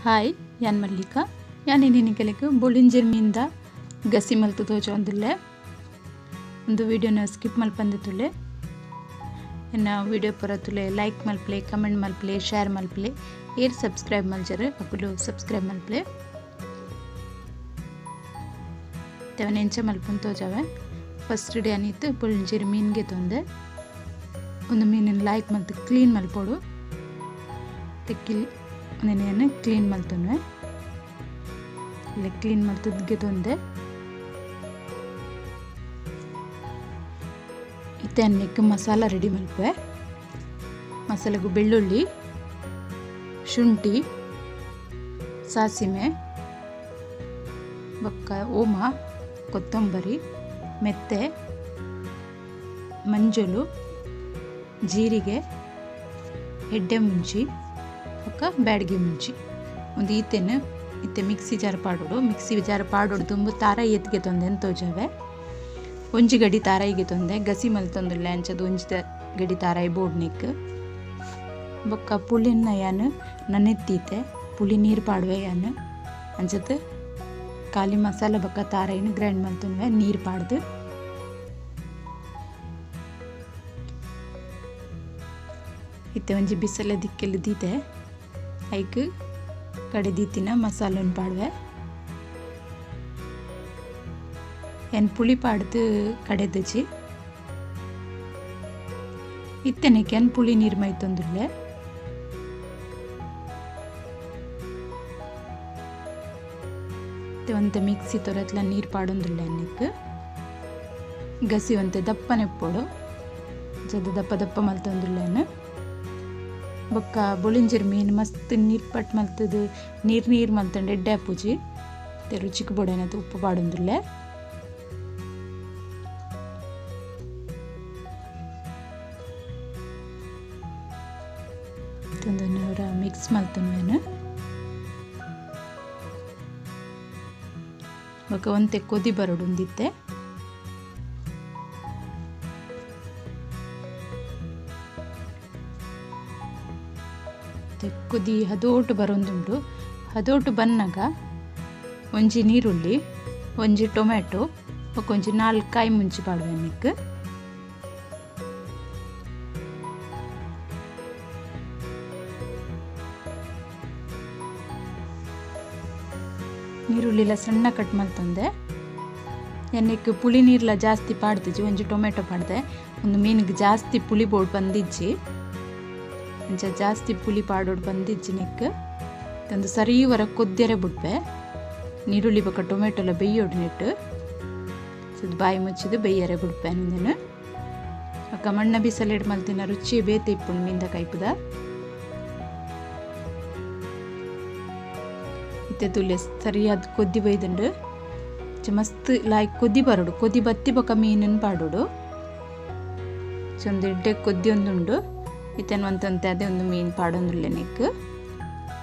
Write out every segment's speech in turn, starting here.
Hi ಯಾನ್ ಮಲ್ಲಿಕಾ ಯಾನ್ ಇನಿ ಬೊಳಿಂಜೆರ್ ಮೀನ್ದ ಗಸಿ ಮಲ್ತು ತೋಜೊಂದುಲ್ಲೆ ಒಂದು ವಿಡಿಯೋನ ಸ್ಕಿಪ್ ಮಲ್ಪಂದೆ ತುಲೆ ಎನ್ನ ವಿಡಿಯೋ ಪೂರ ತುಲೆ ಲೈಕ್ ಮಲ್ಪಲೆ ಕಮೆಂಟ್ ಮಲ್ಪಲೆ ಶೇರ್ ಮಲ್ಪಲೆ ಏರ್ ಸಬ್ಸ್ಕ್ರೈಬ್ ಮಲ್ಜರ್ ಅಕುಲು ಸಬ್ಸ್ಕ್ರೈಬ್ ಮಲ್ಪಲೆ ತೆವನ ಎಂಚ ಮಲ್ಪುನ್ ತೋಜಾವೆ ಫಸ್ಟ್ ಡೇ ಅನಿತ್ತು ಬೊಳಿಂಜೆರ್ ಮೀನ್ಗೆ ತೊಂದೆ ಒಂದು ಮೀನನ್ನು ಲೈಕ್ ಮಲ್ತು ಕ್ಲೀನ್ ಮಲ್ಪೊಡು ತೆಕ್ಕಿಲ್ ನೆನೆಯನ್ನು ಕ್ಲೀನ್ ಮಲ್ತೊನ್ವೆ ಇಲ್ಲ ಕ್ಲೀನ್ ಮಲ್ತದ್ಗೆ ತೊಂದೆ ಇತ್ತೆ ಅನ್ನಕ್ಕೆ ಮಸಾಲ ರೆಡಿ ಮಲ್ಪೆ ಮಸಾಲೆಗು ಬೆಳ್ಳುಳ್ಳಿ ಶುಂಠಿ ಸಾಸಿಮೆ ಬೊಕ್ಕ ಓಮ ಕೊತ್ತಂಬರಿ ಮೆತ್ತೆ ಮಂಜುಲು ಜೀರಿಗೆ ಎಡ್ಡೆ ಮುಂಚಿ ಬೊಕ್ಕ ಬ್ಯಾಡಗಿ ಮುಂಚಿ ಒಂದು ಈತೆನ ಇತ್ತೆ ಮಿಕ್ಸಿ ಜಾರ್ ಪಾಡೋಡು ಮಿಕ್ಸಿ ಜಾರ್ ಪಾಡೋಡು ದುಂಬು ತಾರಾಯಿ ಎತ್ತಿಗೆ ತೊಂದೆ ತೋಜವೆ ಒಂಜಿ ಗಡಿ ತಾರಾಯಿಗೆ ತೊಂದೆ ಗಸಿ ಮಲ್ತೊಂದುಲ್ಲೆ ಅಂಚದ ಒಂಜಿ ಗಡಿ ತಾರಾಯಿ ಬೋಡ್ನಿಕ್ ಬೊಕ್ಕ ಪುಳಿನ ಯಾನ್ ನನೆತ್ತೀತೆ ಪುಳಿ ನೀರು ಪಾಡುವೆ ಯಾನ್ ಅಂಚದ ಖಾಲಿ ಮಸಾಲೆ ಬೊಕ್ಕ ತಾರಾಯಿನ ಗ್ರೈಂಡ್ ಮಲ್ತೊನ್ವೆ ನೀರು ಪಾಡ್ದು ಇತ್ತೆ ಒಂಜಿ ಬಿಸಲೆ ದಿಕ್ಕೆಲ್ ದೀತೆ ಐಕ್ ಕಡೆ ದೀತಿನ ಮಸಾಲನ್ ಪಾಡುವೆ ಎನ್ ಪುಳಿ ಪಾಡ್ದು ಕಡೆದಜಿ ಇತ್ತೆನೆಕ್ಕೆ ಎನ್ ಪುಳಿ ನೀರು ಮೈತೊಂದುಲ್ಲೆ ಒಂತೆ ಮಿಕ್ಸಿ ತೊರತ್ಲ ನೀರು ಪಾಡೊಂದುಲ್ಲೆ ಅನ್ನಕ್ಕೆ ಗಸಿ ಒಂತೆ ದಪ್ಪನೆ ಪೋಡು ಜದ ದಪ್ಪ ದಪ್ಪ ಮಲ್ತೊಂದುಲ್ಲೆನ್ ಬೊಕ್ಕ ಬೊಳಿಂಜೆರ್ ಮೀನು ಮಸ್ತ್ ನೀರು ಪಟ್ ಮಲ್ತದು ನೀರು ನೀರು ಮಲ್ತಂಡು ಎಡ್ಡೆ ಪೂಜಿ ಮತ್ತೆ ರುಚಿಗೆ ಬೊಡೆನದು ಉಪ್ಪು ಪಾಡೊಂದುಲ್ಲೆ ಮಿಕ್ಸ್ ಮಲ್ತೊನ್ವೆನ್ ಬೊಕ್ಕ ಒಂತೆ ಕೊದಿ ಬರೊಡು ಒಂದಿತ್ತೆ ಕೊದಿ ಹದೋಟು ಬರೊಂದುಂಡು ಹದೋಟು ಬನ್ನಗ ಒಂಜಿ ನೀರುಳ್ಳಿ ಒಂಜಿ ಟೊಮೆಟೊ ಬೊಕ್ಕ ಒಂಜಿ 4 ಕಾಯಿ ಮುಂಚಿ ಪಾಡುವೆ ನಿಕ್ ನೀರುಳ್ಳಿಲ ಸಣ್ಣ ಕಟ್ ಮಲ್ತೊಂದೆ ಎನ್ನೆಕ್ ಪುಳಿ ನೀರ್ಲ ಜಾಸ್ತಿ ಪಾಡ್ದಿಜ್ಜಿ ಒಂಜಿ ಟೊಮೆಟೊ ಪಾಡ್ದೆ ಒಂದು ಮೀನಿಗೆ ಜಾಸ್ತಿ ಪುಳಿ ಬೋಡ್ ಬಂದಿಜ್ಜಿ ಅಂಚ ಜಾಸ್ತಿ ಪುಳಿ ಪಾಡೋಡು ಬಂದಿಜ್ಜಿ ನೆಕ್ ಒಂದು ಸರಿ ವರ ಕೊದ್ಯರೆ ಬುಡ್ಪೆ ನೀರುಳ್ಳಿ ಬೊಕ್ಕ ಟೊಮೆಟೊಲ ಬೇಯೋಡು ನೆಟ್ಟು ಬಾಯಿ ಮುಚ್ಚಿದ್ದು ಬೇಯರೆ ಬುಡ್ಪೆ ನಂದೇನು ಬೊಕ್ಕ ಮಣ್ಣ ಬಿಸಲೆಡ್ ಮಲ್ತಿನ ರುಚಿ ಬೇತೆ ಇಪ್ಪುಂಡು ಮೀನ್ದ ಕೈಪುದ ಇತ್ತೆ ತುಲೆ ಸರಿಯಾದ ಕೊದ್ದಿ ಬೈದುಂಡು ಮಸ್ತ್ ಲಾಯ್ಕ್ ಕೊದ್ದಿ ಬರೋಡು ಕೊದ್ದಿ ಬತ್ತಿ ಬೊಕ್ಕ ಮೀನನ್ನು ಪಾಡೋಡು ಒಂದು ಎಡ್ಡೆ ಕೊದ್ದಿ ಒಂದುಂಡು ಇತ್ತೇನು ಅಂತಂತೆ ಅದೇ ಒಂದು ಮೀನು ಪಾಡೊಂದುಲ್ಲೆ ನೆಕ್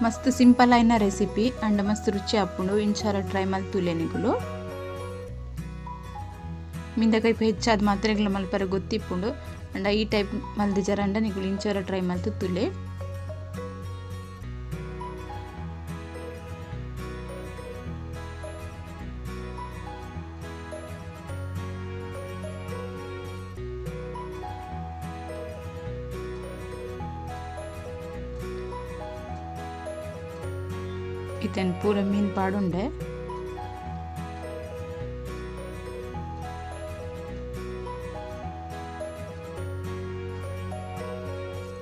ಮಸ್ತ್ ಸಿಂಪಲ್ ಆಯ್ನ ರೆಸಿಪಿ ಅಂಡ್ ಮಸ್ತ್ ರುಚಿ ಆಪುಂಡು ಇಂಚಾರ ಟ್ರೈ ಮಲ್ತುಲೆ ನಿಗುಲು ಮೀನ್ದ ಕೈಪು ಹೆಚ್ಚಾದ ಮಾತ್ರೆಗಳ ಮಲ್ಪರ ಗೊತ್ತಿಪ್ಪುಂಡು ಅಂಡ ಈ ಟೈಪ್ ಮಲ್ದಿಜಾರ ಅಂಡ ನಿಗುಲು ಇಂಚಾರ ಟ್ರೈ ಮಲ್ತು ತುಲೆ ಇತ್ತೇನು ಪೂರ ಮೀನು ಪಾಡುಂಡೆ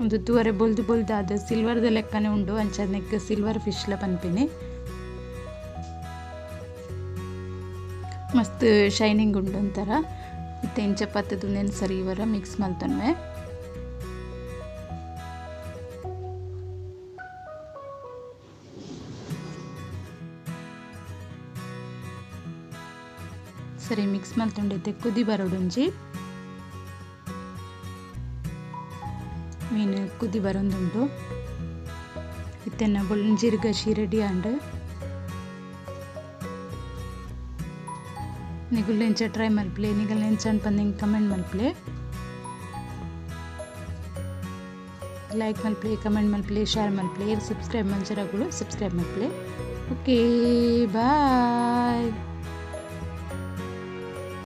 ಒಂದು ತೂವರೆ ಬೊಲ್ದು ಬೊಲ್ದು ಅದು ಸಿಲ್ವರ್ದ ಲೆಕ್ಕನೆ ಉಂಡು ಅಂಚನೆಕ್ ಸಿಲ್ವರ್ ಫಿಶ್ಲ ಪನ್ಪಿನಿ ಮಸ್ತ್ ಶೈನಿಂಗ್ ಉಂಡು ಒಂಥರ ಇತ್ತೆ ಇಂಚ ಪತ್ತದು ಸರಿ ಇವರ ಮಿಕ್ಸ್ ಮಲ್ತೊನ್ವೆ ಸರಿ ಮಿಕ್ಸ್ ಮಲ್ತೊಂಡೈತೆ ಕುದಿ ಬರೋಡುಂಜಿ ಮೀನು ಕುದಿ ಬರೋದುಂಟು ಇತ್ತೆನ ಬೊಳಿಂಜೆರ್ ಗಸಿ ರೆಡಿ ಆಂಡ್ ನಿಗುಲ್ ಎಂಚ ಟ್ರೈ ಮಲ್ಪಲೆ ನಿಗಲ್ ಎಂಚ ಪಂದ್ ಕಮೆಂಟ್ ಮಲ್ಪಲೆ. ಲೈಕ್ ಮಲ್ಪಲೆ, ಕಮೆಂಟ್ ಮಲ್ಪಲೆ, ಶೇರ್ ಮಲ್ಪಲೆ, ಸಬ್ಸ್ಕ್ರೈಬ್ ಮಲ್ಚರಗಳು ಸಬ್ಸ್ಕ್ರೈಬ್ ಮಲ್ಪಲೆ. Okay, bye.